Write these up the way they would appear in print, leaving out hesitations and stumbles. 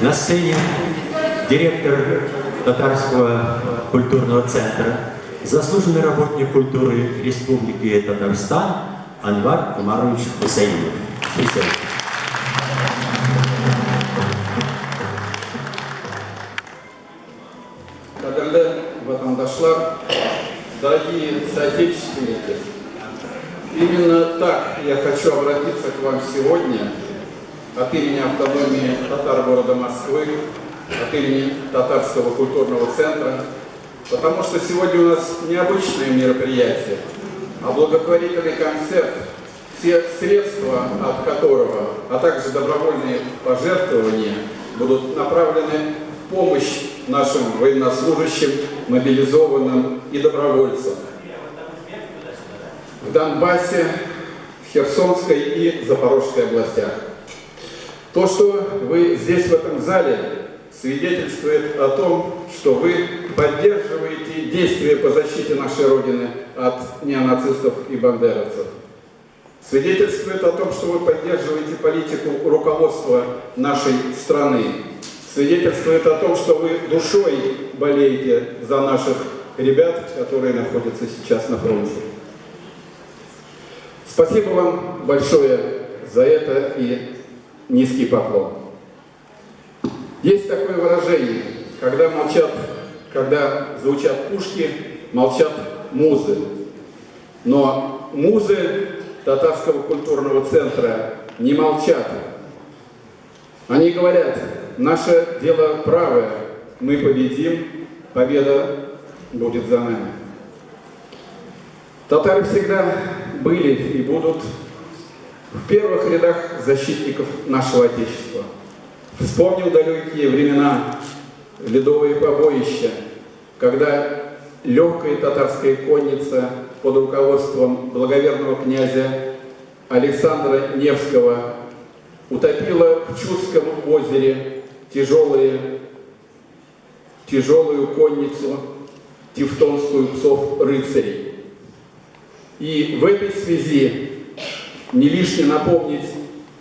На сцене директор Татарского культурного центра, заслуженный работник культуры Республики Татарстан Анвар Умарович Хусаинов. Встречайте. Кадерле ватандашлар, дорогие соотечественники, именно так я хочу обратиться к вам сегодня от имени автономии татар города Москвы, от имени Татарского культурного центра, потому что сегодня у нас необычное мероприятие, а благотворительный концерт, все средства от которого, а также добровольные пожертвования будут направлены в помощь нашим военнослужащим, мобилизованным и добровольцам в Донбассе, в Херсонской и Запорожской областях. То, что вы здесь, в этом зале, свидетельствует о том, что вы поддерживаете действия по защите нашей Родины от неонацистов и бандеровцев. Свидетельствует о том, что вы поддерживаете политику руководства нашей страны. Свидетельствует о том, что вы душой болеете за наших ребят, которые находятся сейчас на фронте. Спасибо вам большое за это и низкий поклон. Есть такое выражение, когда молчат, когда звучат пушки, молчат музы. Но музы Татарского культурного центра не молчат. Они говорят, наше дело правое, мы победим, победа будет за нами. Татары всегда были и будут в первых рядах защитников нашего Отечества. Вспомнил далекие времена, ледовые побоища, когда легкая татарская конница под руководством благоверного князя Александра Невского утопила в Чудском озере тяжелую конницу тевтонскую псов-рыцарей. И в этой связи не лишне напомнить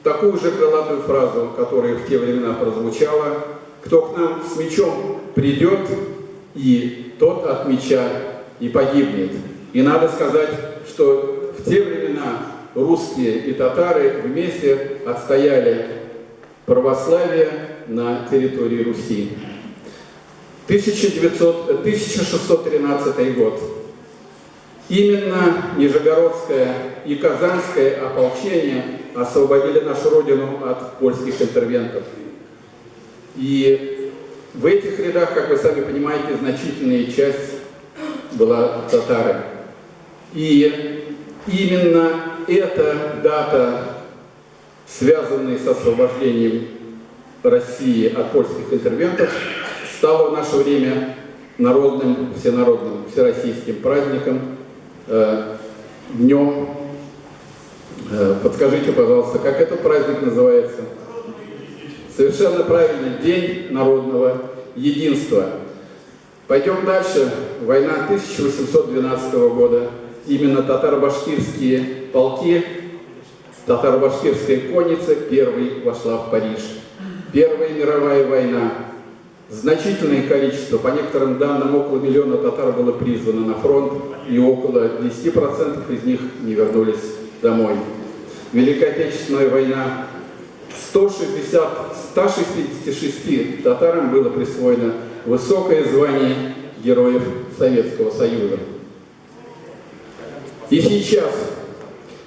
такую же крылатую фразу, которая в те времена прозвучала: «Кто к нам с мечом придет, и тот от меча и погибнет». И надо сказать, что в те времена русские и татары вместе отстояли православие на территории Руси. 1613 год. Именно Нижегородское и Казанское ополчение освободили нашу родину от польских интервентов. И в этих рядах, как вы сами понимаете, значительная часть была татары. И именно эта дата, связанная с освобождением России от польских интервентов, стала в наше время народным, всенародным, всероссийским праздником, днем. Подскажите, пожалуйста, как этот праздник называется? Совершенно правильно, День народного единства. Пойдем дальше. Война 1812 года. Именно татаро-башкирские полки, татаро-башкирская конница первой вошла в Париж. Первая мировая война. Значительное количество, по некоторым данным, около миллиона татар было призвано на фронт, и около 10% из них не вернулись домой. Великая Отечественная война. 166 татарам было присвоено высокое звание Героев Советского Союза. И сейчас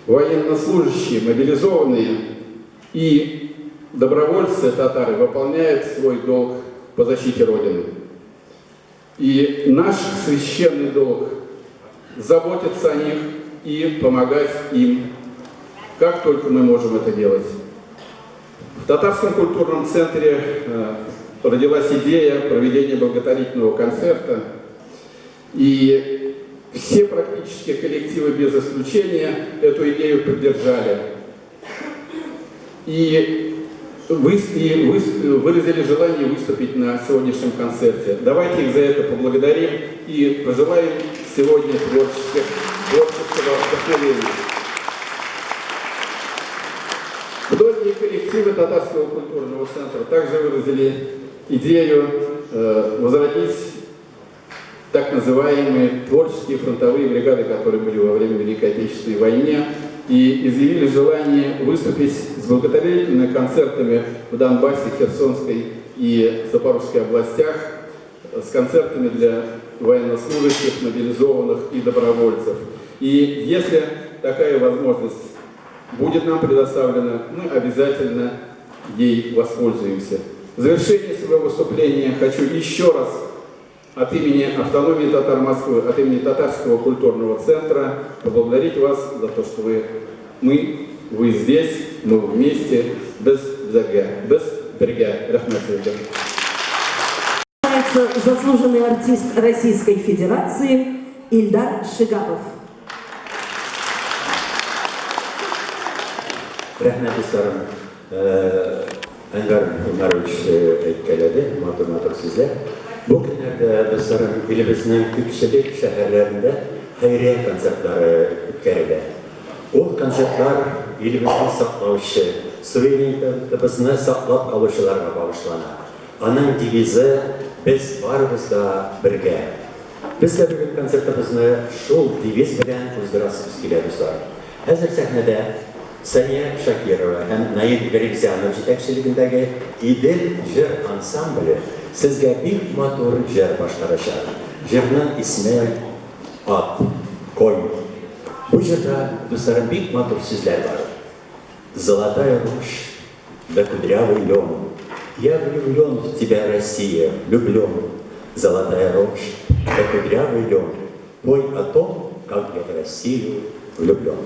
военнослужащие, мобилизованные и добровольцы татары выполняют свой долг по защите Родины. И наш священный долг – заботиться о них и помогать им, как только мы можем это делать. В Татарском культурном центре родилась идея проведения благотворительного концерта, и все практически коллективы без исключения эту идею поддержали. И выразили желание выступить на сегодняшнем концерте. Давайте их за это поблагодарим и пожелаем сегодня творческого вдохновения. Многие коллективы Коллективы Татарского культурного центра также выразили идею возродить так называемые творческие фронтовые бригады, которые были во время Великой Отечественной войны, и изъявили желание выступить с благотворительными концертами в Донбассе, Херсонской и Запорожской областях, с концертами для военнослужащих, мобилизованных и добровольцев. И если такая возможность будет нам предоставлена, мы обязательно ей воспользуемся. В завершении своего выступления хочу еще раз от имени Автономии татар Москвы, от имени Татарского культурного центра поблагодарить вас за то, что вы здесь, мы вместе, без бергә, без бергә. Рәхмәт сезгә. Заслуженный артист Российской Федерации Ильдар Шигапов. Рәхмәт, дусларым. Әнвәр Умарович әйткәләде, матур-матур сүзләр. Бу көннәрдә, дусларым, илебезнең күпчелек шәһәрләрендә хәйрия концертлары үткәрелә. Ул концертлар илебезне саклаучы, суверенитетыбызны саклап калучыларга багышлана. Аның девизы «Без барыбыз да бергә». Без дә бүген концертыбызны шул девиз белән уздырасыбыз килә, дуслар. Хәзер сәхнәдә Сания Шакирова һәм Наил Гарифзянов җитәкчелегендәге Идел җыр ансамбле сезгә бик матур җыр башкарачак. Җырның исеме Ат, конь. Бу җырда, дусларым, бик матур сүзләр бар. Золотая рожь да кудрявый лен, я влюблен в тебя, Россия, влюблен. Золотая рожь да кудрявый лен, пой о том, как я в Россию влюблен.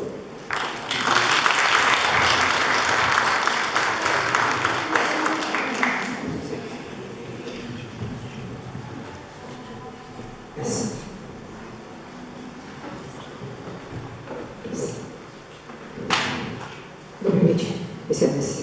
Добрый вечер. Присядьтесь.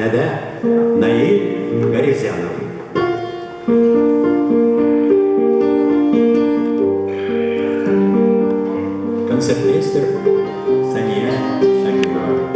Сәхнәдә Наил Гарифзянов. Концертмейстер Сания Шакирова.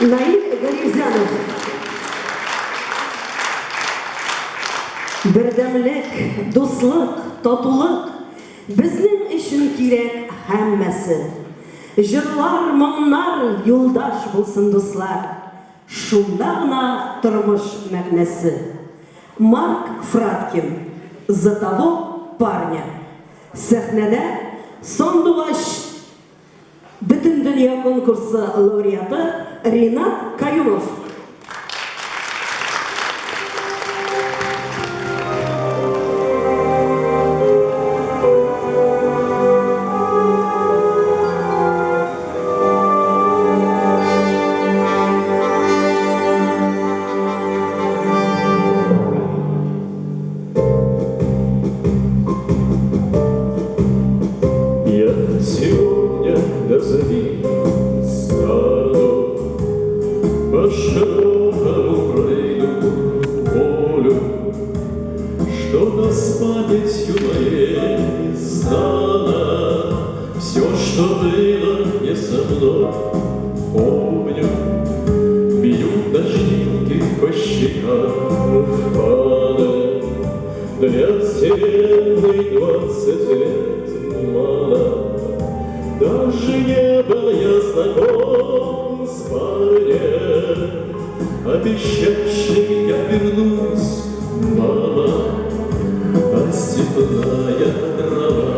Наиль Гарифзянов. Бердәмлек, дуслык, татулык безнең өчен кирәк һәммәсе. Җырлар, моңнар юлдаш булсын, дуслар. Шунда гына тормыш мәгънәсе. Марк Фрадкин. За того парня. Сәхнәдә Сандугач Бөтендөнья конкурсы лауреаты Ринат Каюмов. Я сегодня до зари стану по Для вселенной 20 лет немало. Даже не был я знаком с парнем, обещавшим: я вернусь, мама. А степная трава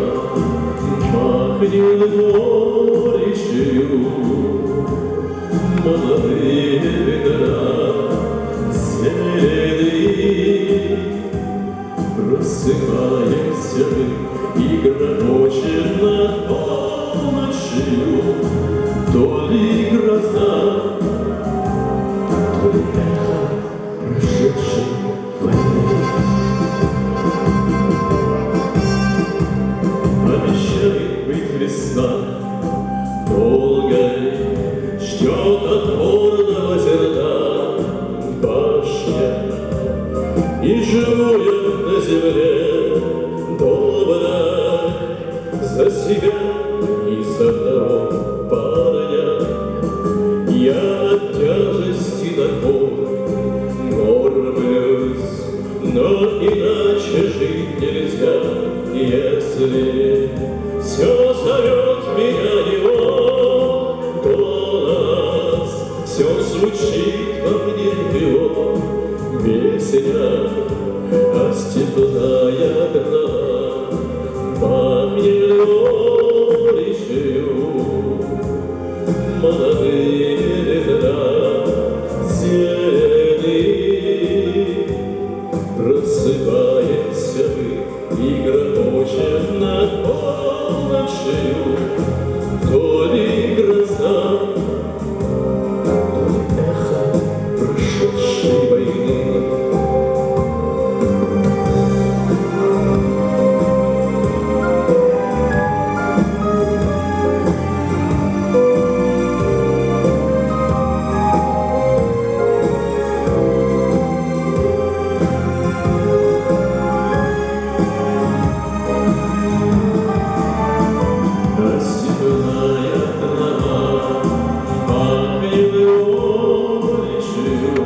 пахнет горечью, молодые ветра зелены. Просыпаемся мы и грохочет над полночью, то ли гроза, то ли эхо прошедшей войны. Обещает быть весна долгой, ждет отборного зерна башня. И живу я на земле доброй за себя и за одного парня. Я от тяжести до гор горблюсь, но иначе жить нельзя, если все зовет меня его голос, все звучит во мне его песня, а степная трава пахнет горечью, молодые ветра зелены. Просыпаемся мы и грохочет над полночью, то ли гроза, то ли эхо прошедшей войны. А степная трава пахнет горечью,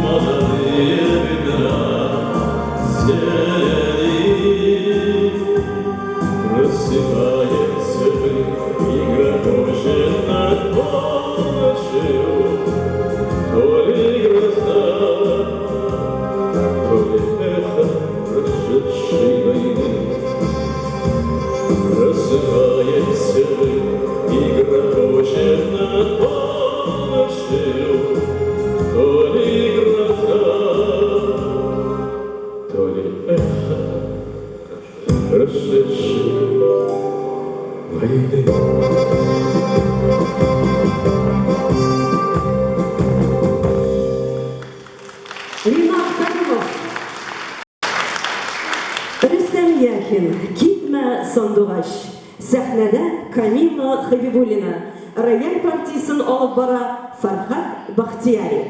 молодые ветра зелены. Просыпаемся мы и грохочет над полночью, то ли гроза, то ли эхо прошедшей войны. Просыпаемся мы и грохочет над полночью, то ли гроза, то ли эхо прошедшей войны. Ринат Каюмов. Рөстәм Яхин, Китмә, сандугач. Сәхнәдә Камила Хабибуллина. Рояль партиясен алып бара Фәрхад Бахтияри.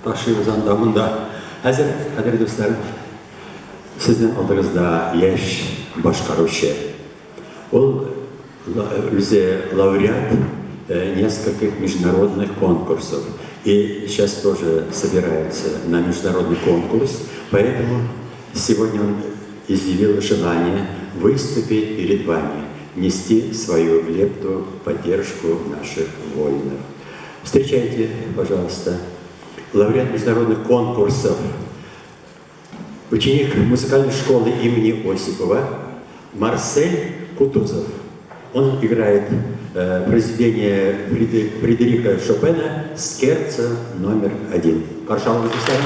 ташыйбыз анда монда. Хәзер, кадерле дусларым, сезнең алдыгызда яшь башкаручы. Ул үзе лауреат нескольких международных конкурсов. И сейчас тоже собирается на международный конкурс, поэтому сегодня он изъявил желание выступить перед вами, нести свою лепту в поддержку наших воинов. Встречайте, пожалуйста, лауреат международных конкурсов, ученик музыкальной школы имени Осипова Марсель Кутузов. Он играет произведение Фредерика Шопена «Скерцо номер один». Каршы алыгыз, дусларым.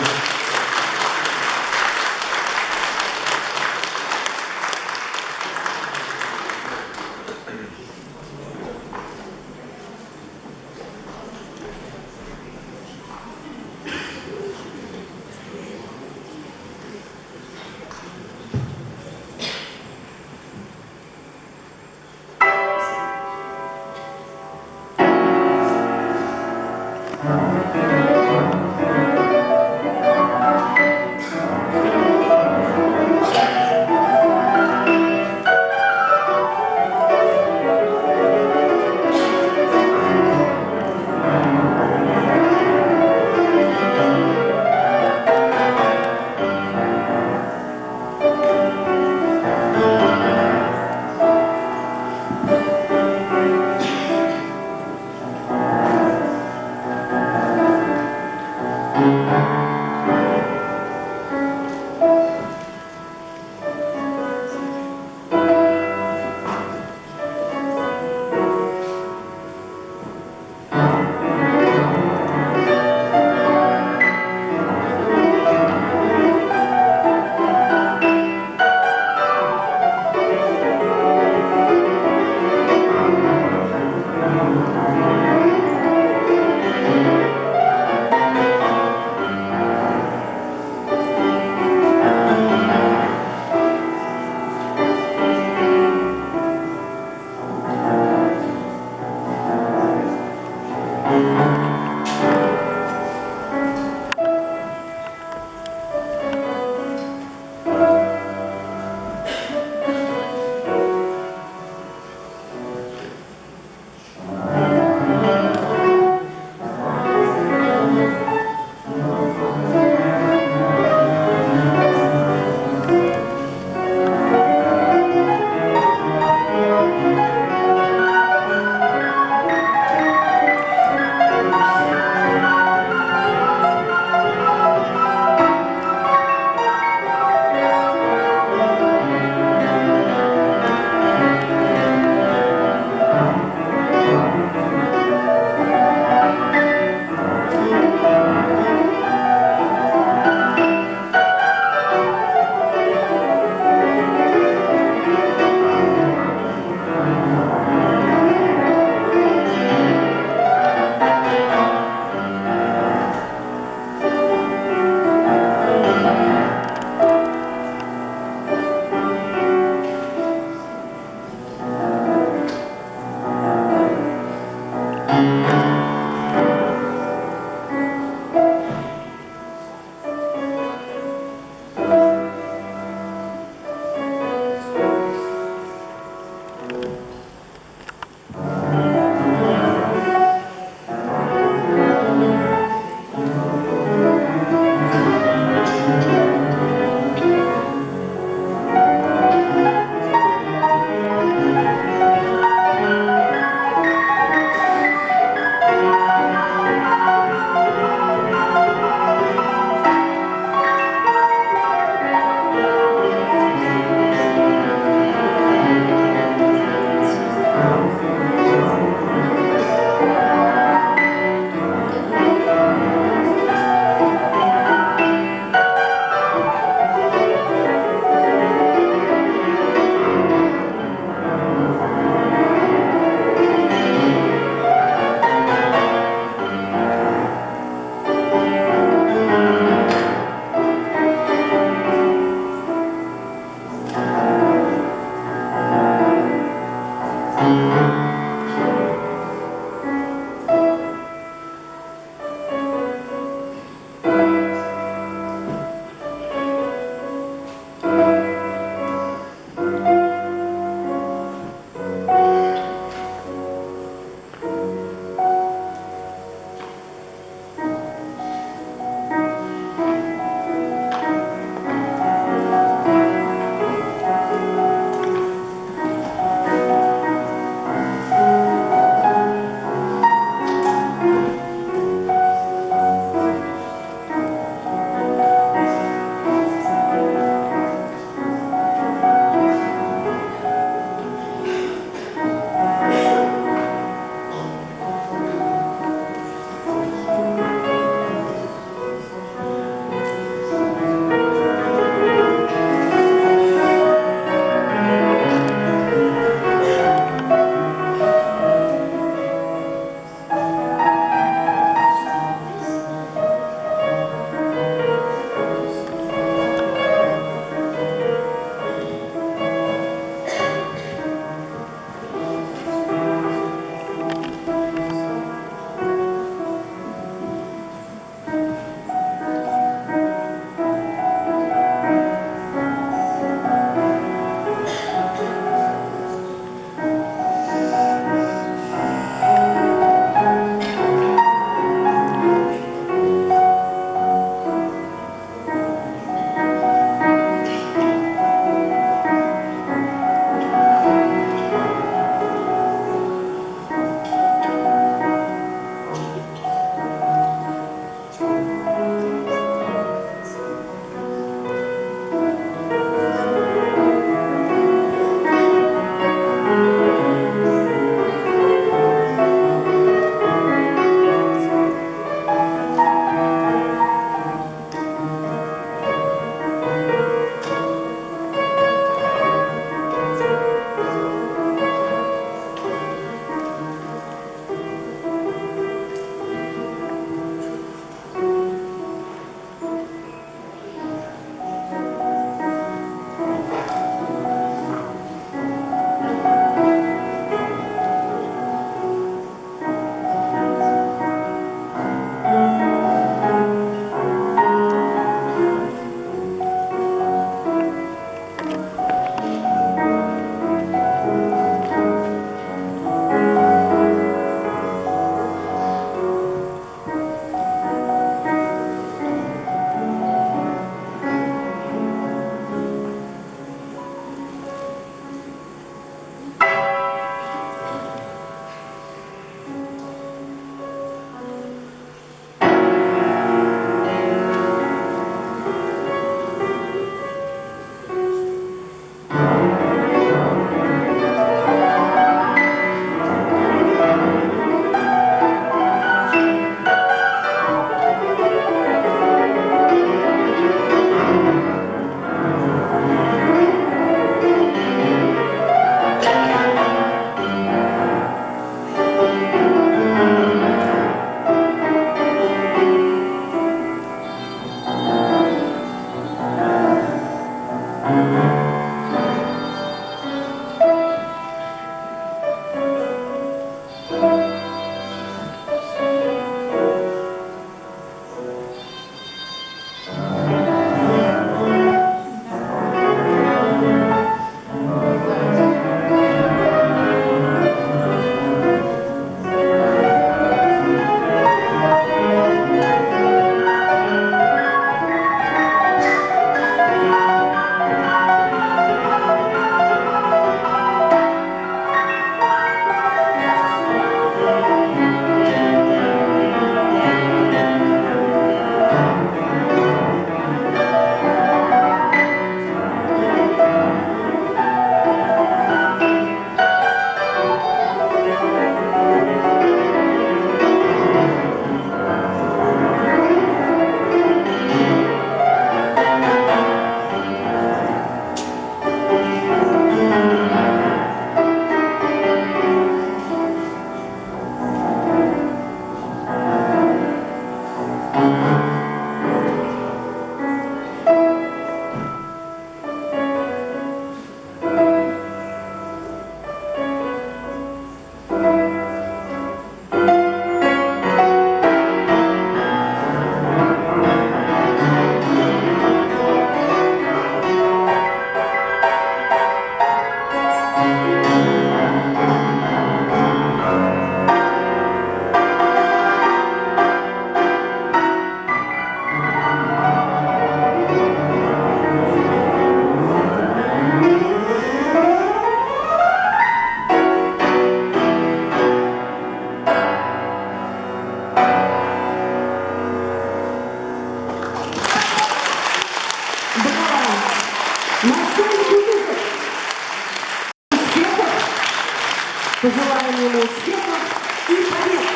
ему успехов и побед!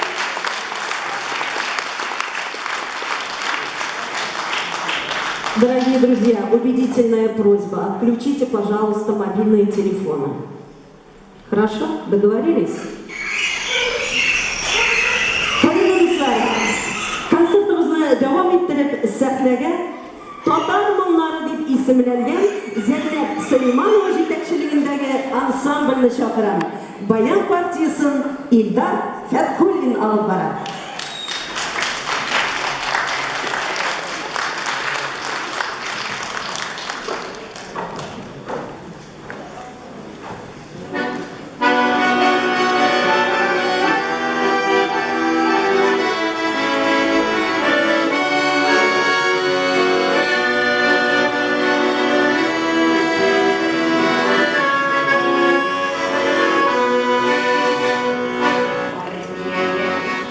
Дорогие друзья, убедительная просьба, отключите, пожалуйста, мобильные телефоны. Хорошо? Договорились? Хөрмәтле дуслар, концертыбызны дәвам иттереп, сәхнәгә Татар моңнары дип исемләнгән Зәйнәп Сөләйманова җитәкчелегендәге ансамбльне чакырам. Баян партиясен Илдар Фәтхуллин алып бара. Армиягә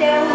китә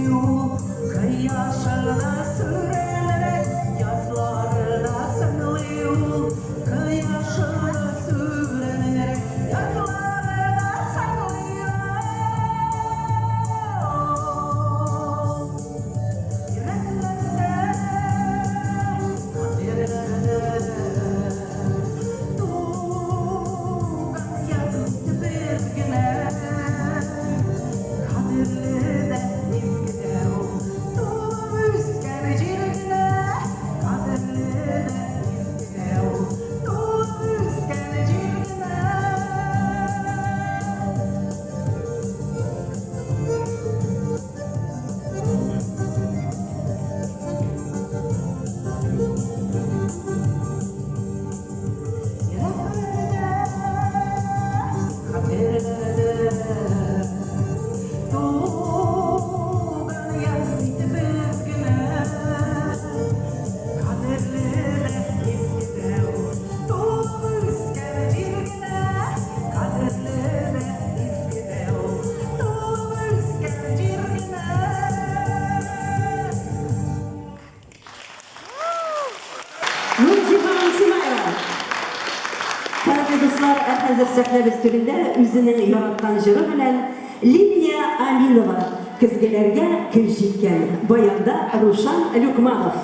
ул, Кояшы да сүрелрәк, Язлары да сыңлый ул, Кояшы да сүрелрәк, Язлары да сыңлый ул. Йөрәкләрдә, хәтерләрдә Туган як бер генә. Кадерле дә, изге дә ул, Туып үскән җир генә. Кадерле дә, изге дә ул, Туып үскән җир генә. Йөрәкләрдә, хәтерләрдә Туган як бер генә. Кадерле дә, изге дә ул, Туып үскән җир генә. Кадерле дә, изге дә ул, Туып үскән җир генә. Нурҗиһан Симаева. Кадерле дуслар, ә хәзер сәхнәбез түрендә үзенең яраткан җыры белән Лилия Аминова. Көзгеләргә көз җиткән. Баянда Рушан Люкманов.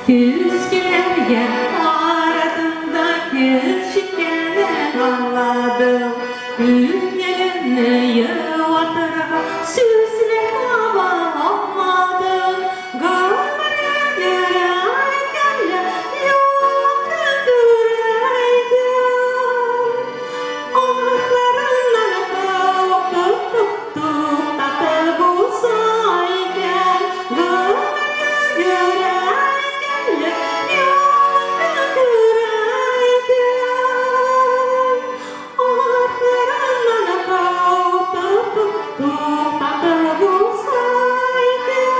Көзгеләргә карадым да көз җиткәнен аңладым. Күңелемне юатырга сүзләр таба алмадым. Гомергә әйткәнле юк күрәйдем. Артларыннан куып туктатып булса икән. Гомергә әйткәнле юк күрәйдем. Артларыннан куып туктатып булса икән.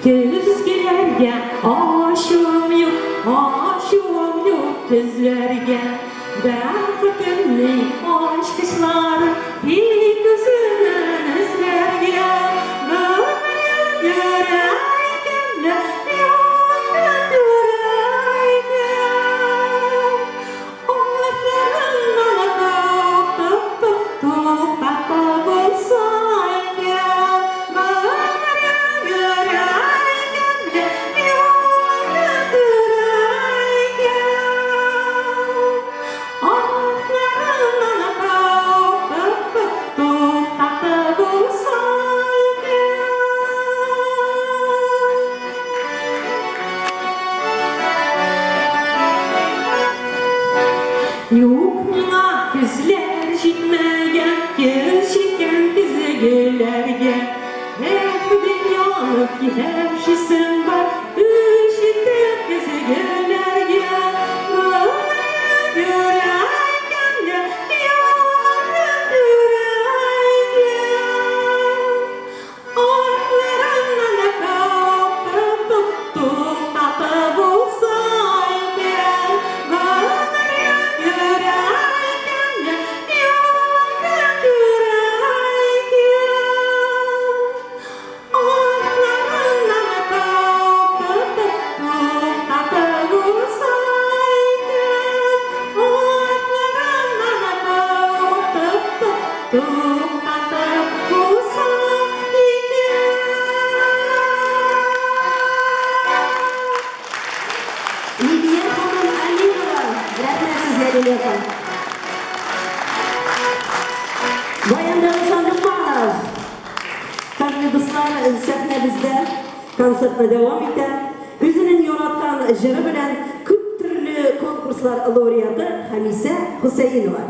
Көзгеләргә ачуым юк, ачуым юк көзләргә. Бәхетемнең ачкычларын тик үзеннән эзләргә. Гомергә әйткәнле юк күрәйдем. Артларыннан куып туктатып булса икән. Гомергә әйткәнле юк күрәйдем. Артларыннан куып туктатып булса икән. Юк миңа көзләр җитмәгән, көз җиткән көзгеләргә. Эх, дөньялык яшисем бар, үч итеп көзгеләргә. Гомергә әйткәнле юк күрәйдем. Артларыннан куып туктатып булса икән. Гомергә әйткәнле юк күрәйдем. Артларыннан куып туктатып булса икән. Артларыннан куып туктатып булса икән. Лилия ханым Аминова. Рәхмәт сезгә, Лилия ханым. Баянда Рушан Люкманов. Кадерле дуслар, сәхнәбездә концертны дәвам итә. Үзенең яраткан җыры белән күп төрле конкурслар лауреаты Хамисә Хусейнова.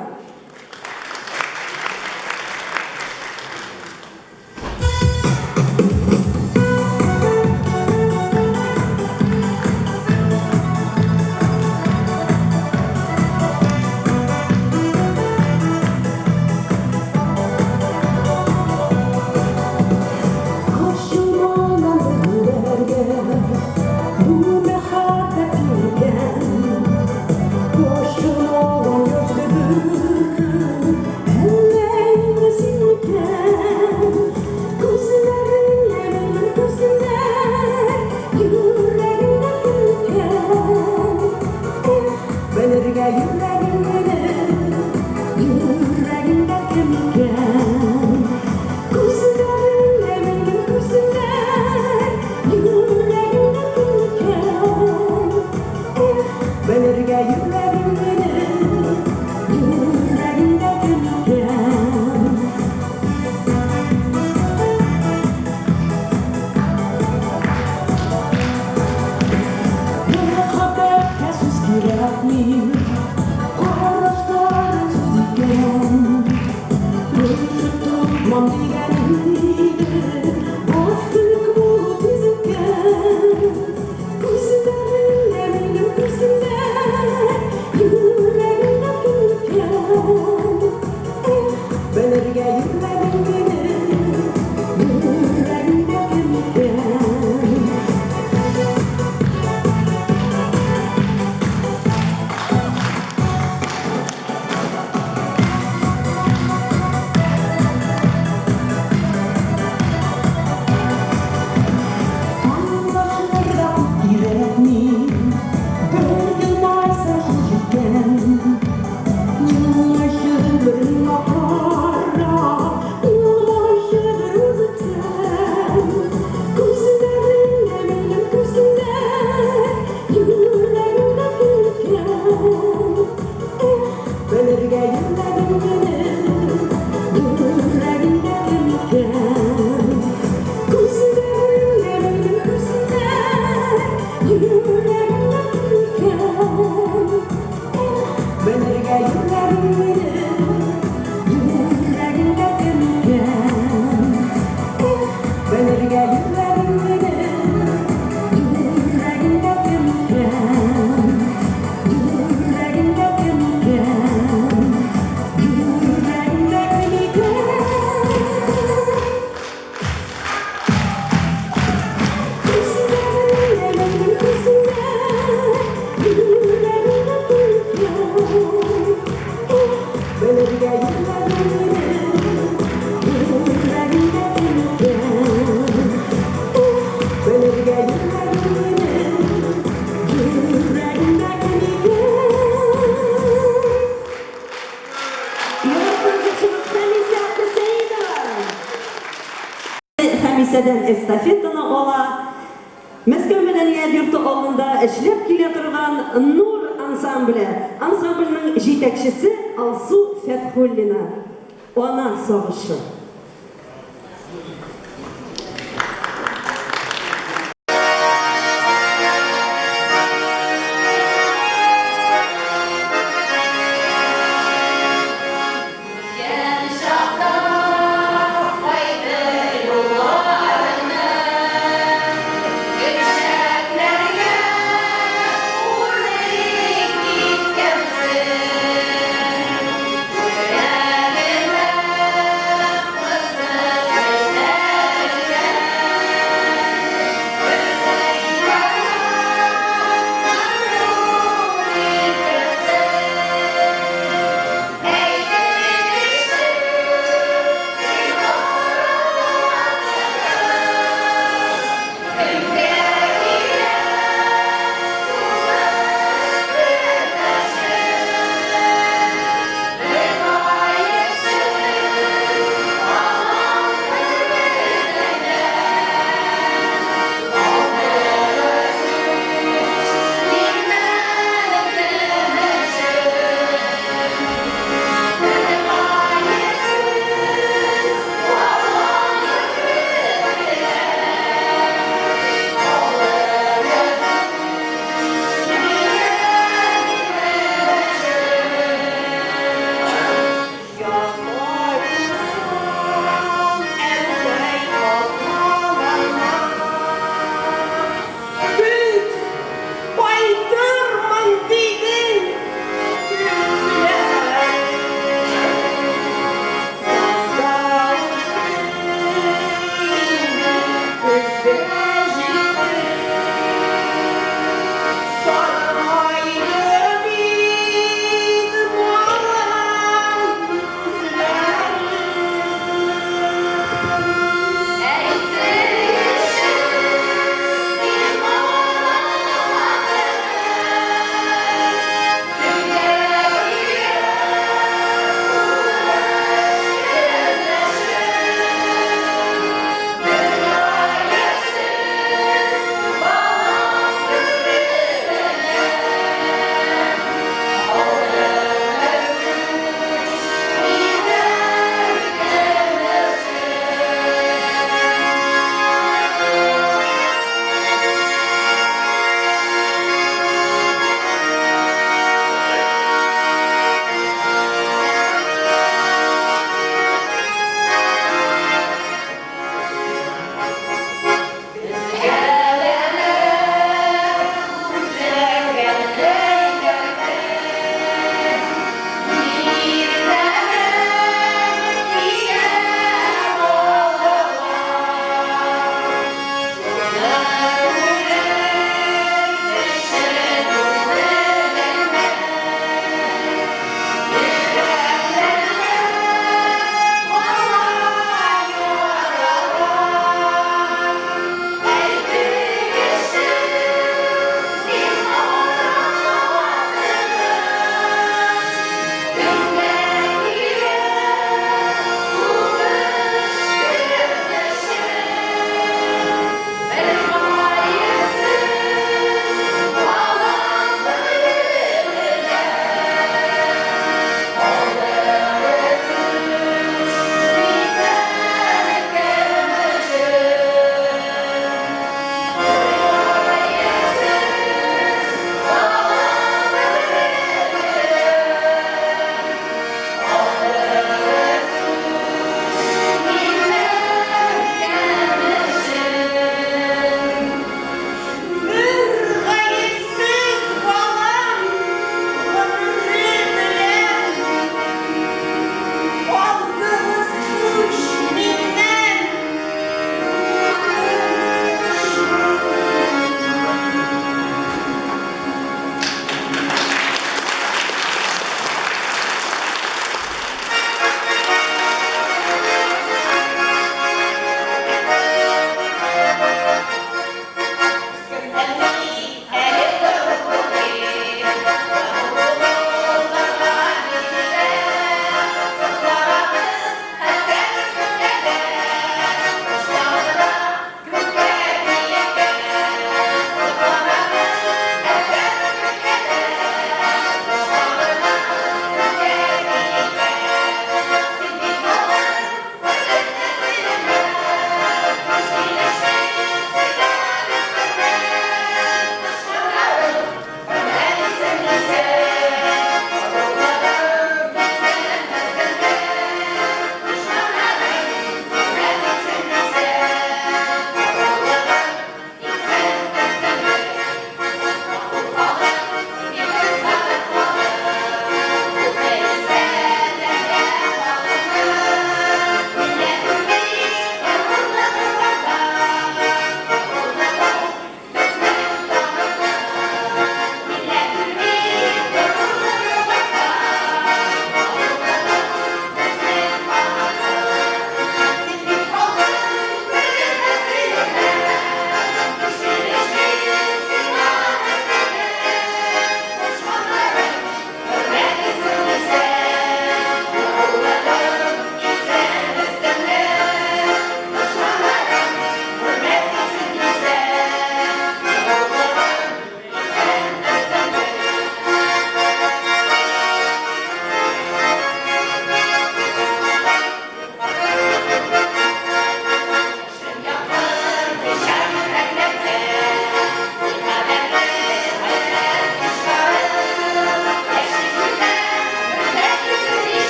Белергә юлларым минем, йөрәгемдә кем икән. Эх, белергә юлларым минем, йөрәгемдә кем икән. Йөрәгемдә кем икән, йөрәгемдә кем икән. Хәмисәдән эстафетаны ала. Мәскәү мәдәният йорты алдында эшләп килә торган Нур ансамбле. Ансамбльнең җитәкчесе Алсу Фәтхуллина. Ана сагышы. Үткән чакта кайбер юлларны Көпчәкләргә үрелеп киткәнсең. Күкрәгемә кысып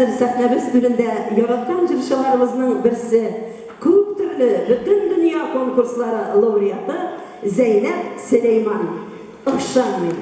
хәзер сәхнәбез түрендә яраткан җырчыларыбызның берсе, күп төрле бөтендөнья конкурслары лауреаты Зәйнәб Сөләйман. Ышанмыйм.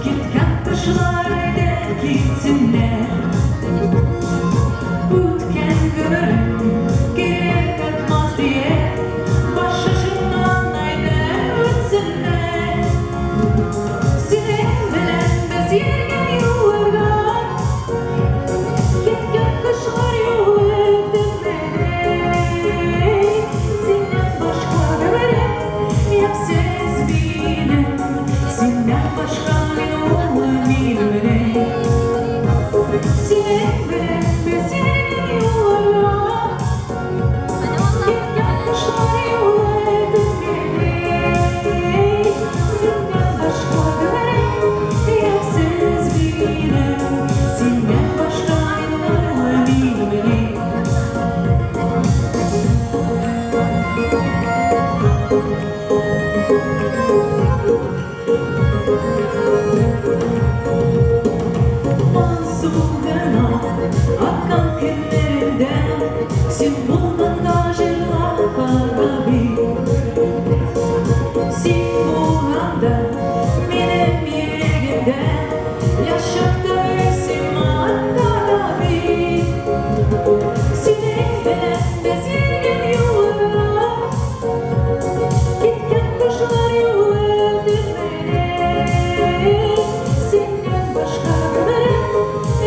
Киткән кышлар әйдә китсеннәр. башка мин уйлыйм менә. Синең белән без йөргән юлларда Киткән кошлар юлы түгел. Синнән башка гомерем ямьсез минем. Синнән башка мин уйлыйм менә. Моңсу гына аккан көннәрендә Син булганда җырлап кара бит. Син булганда минем йөрәгемдә Яшәп син ата да бит. Синең белән без йөргән юлларда Киткән кошлар юлы түгел. Синнән башка гомерем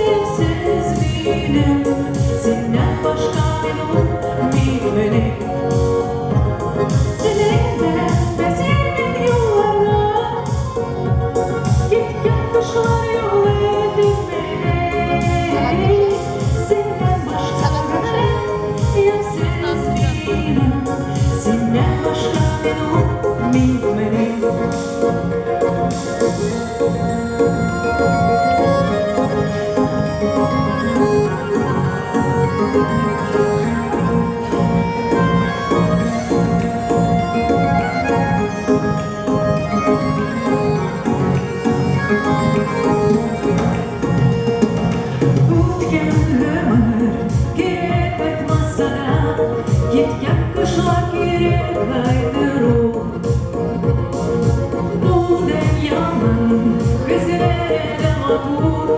ямьсез минем. Синнән башка мин уйлыйм. Синең белән без йөргән юлларда Киткән кошлар юлы түгел. Синнән башка гомерем ямьсез минем. Синнән башка мин уйлыйм. Үткән гомер кире кайтмаса да, Киткән кошлар кире кайтыр ул. Бу дөньяның көзләре дә матур,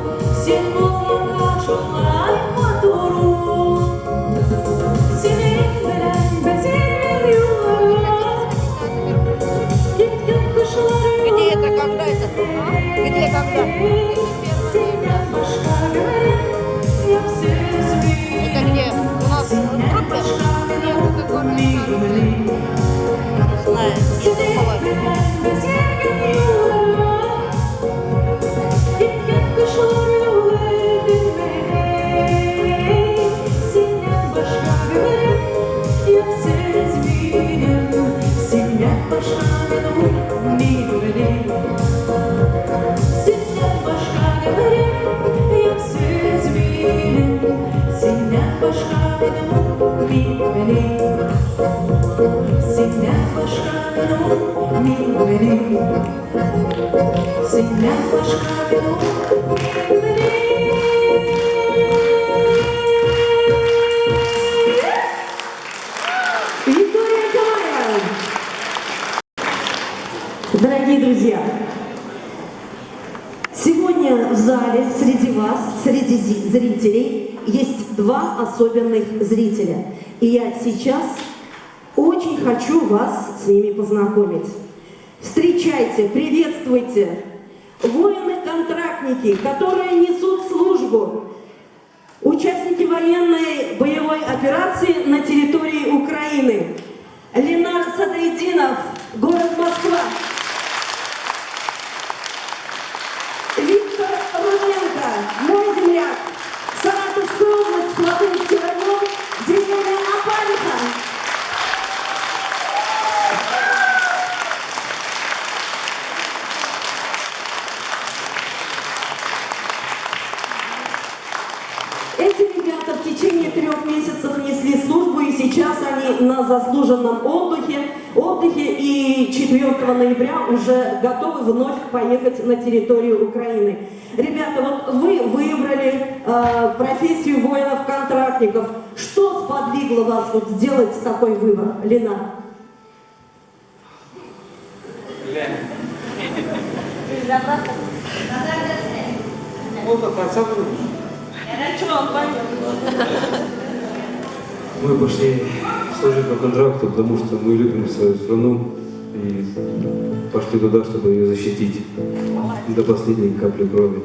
Син булганга шулай матур ул. Синең белән без йөргән юлларда Киткән кошлар Где это, когда это? Где, когда? Синнән башка гомерем ямьсез минем. Это где? У нас в Синнән группе? башка мин Нет, это горная уйлыйм. Знаю. Не Синең думала. белән без йөргән юлларда Киткән кошлар юлы түгел. Синнән башка гомерем ямьсез минем. Синнән башка мин уйлыйм. Синнән башка гомерем ямьсез минем. Синнән башка мин уйлыйм. Синнән башка мин уйлыйм. Синнән башка мин уйлыйм. Виктория Камаева. Дорогие друзья, сегодня в зале среди вас, среди зрителей, есть два особенных зрителя. И я сейчас очень хочу вас с ними познакомить. Встречайте, приветствуйте воины-контрактники, которые несут службу, участники военной боевой операции на территории Украины. Ленар Садретдинов, город Москва. Виктор Руденко, мой земляк, Саратовская область, Хватынский район, деревня Опалиха. Эти ребята в течение 3 месяцев несли службу, и сейчас они на заслуженном отдыхе и 4 ноября уже готовы вновь поехать на территорию Украины. Ребята, вот вы выбрали профессию воинов-контрактников. Что сподвигло вас вот сделать такой выбор, Лена? Вот так, Мы пошли служить по контракту, потому что мы любим свою страну и пошли туда, чтобы ее защитить до последней капли крови.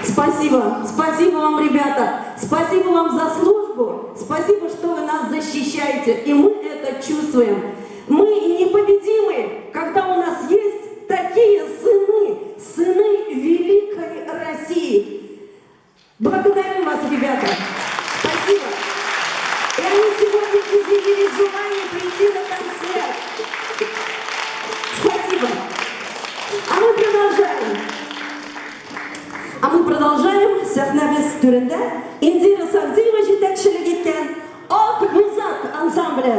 Спасибо. Спасибо вам, ребята. Спасибо вам за службу, спасибо, что вы нас защищаете, и мы это чувствуем. Мы непобедимы, когда у нас есть такие сыны, сыны великой России. Благодарим вас, ребята. Спасибо. И они сегодня изъявили желание прийти на концерт. Спасибо. А мы продолжаем. А мы продолжаем. Сәхнәбез түрендә Индира Сагдиева җитәкчелек иткән Ак Бузат ансамбле.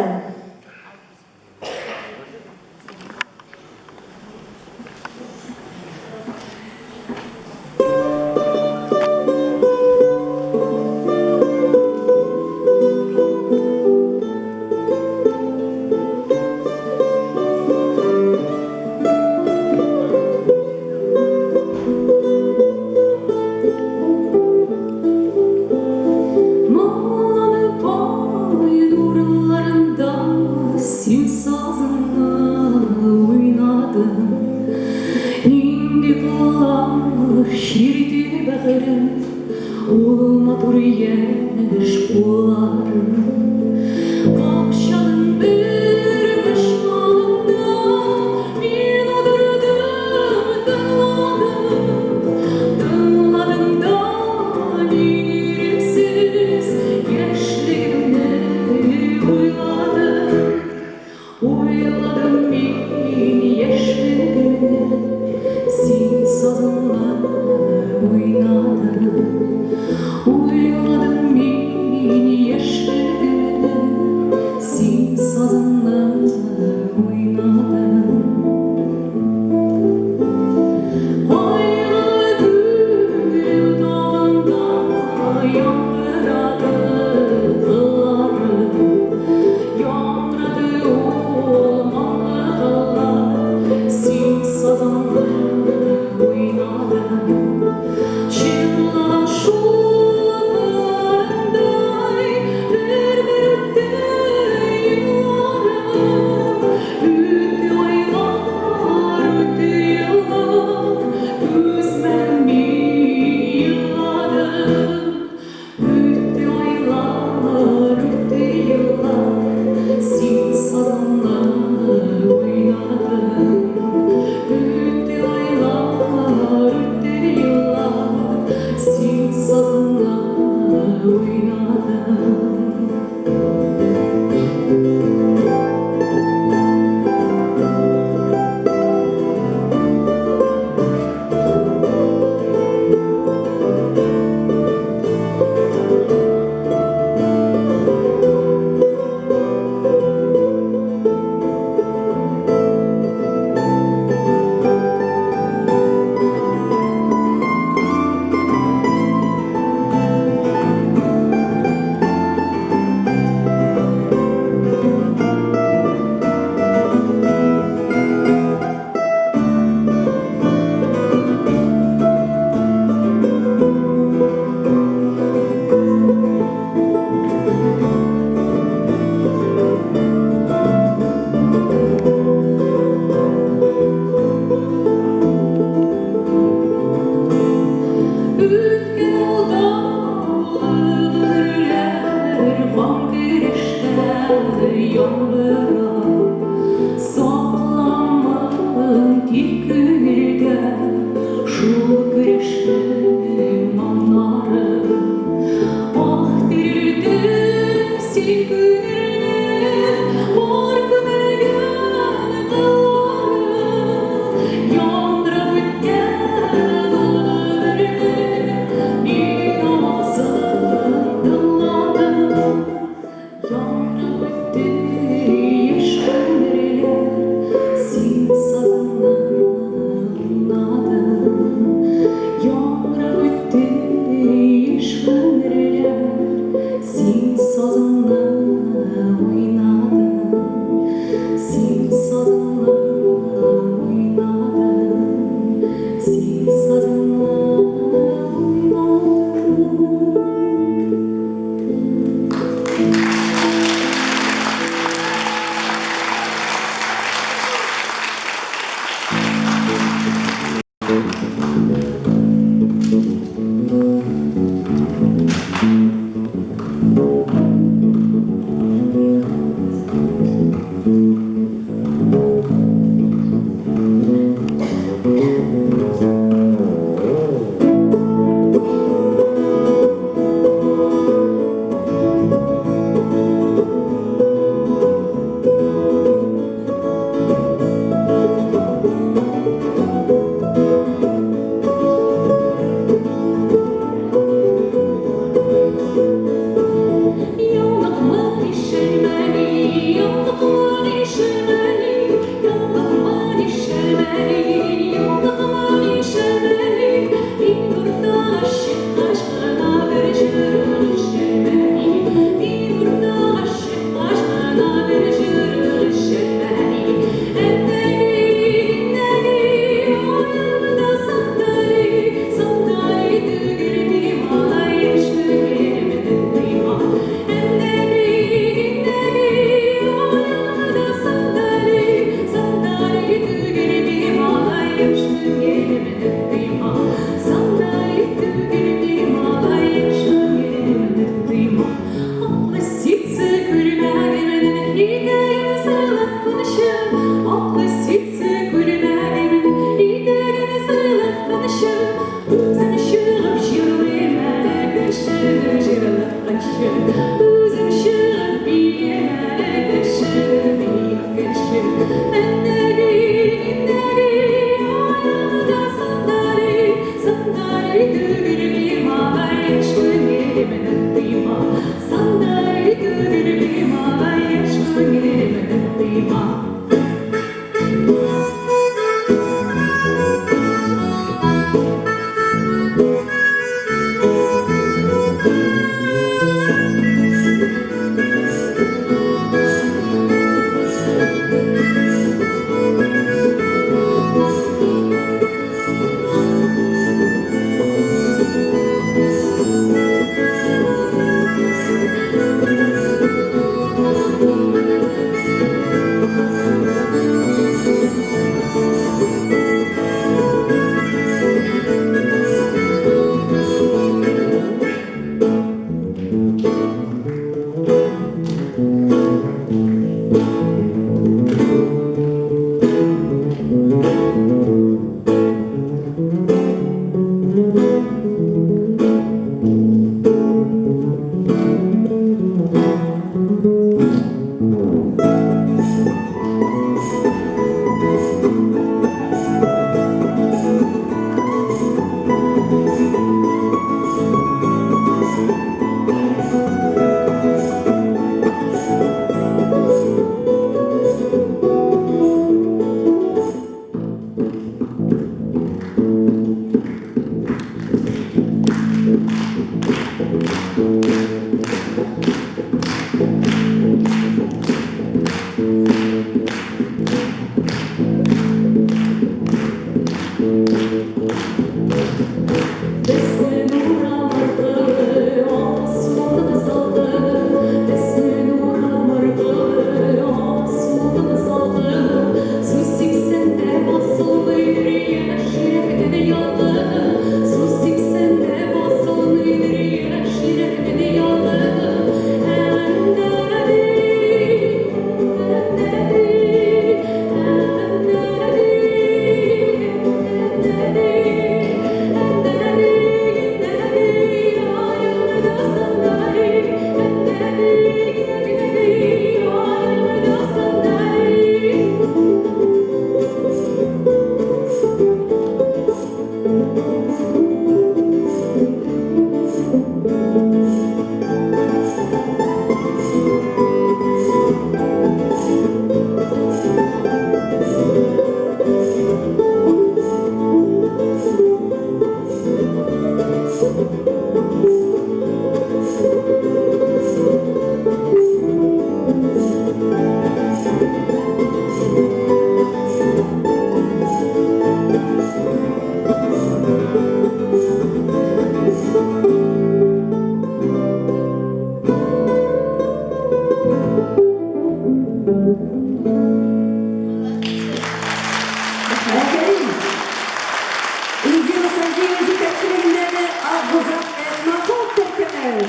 Акбузат этно-фолк төркеме.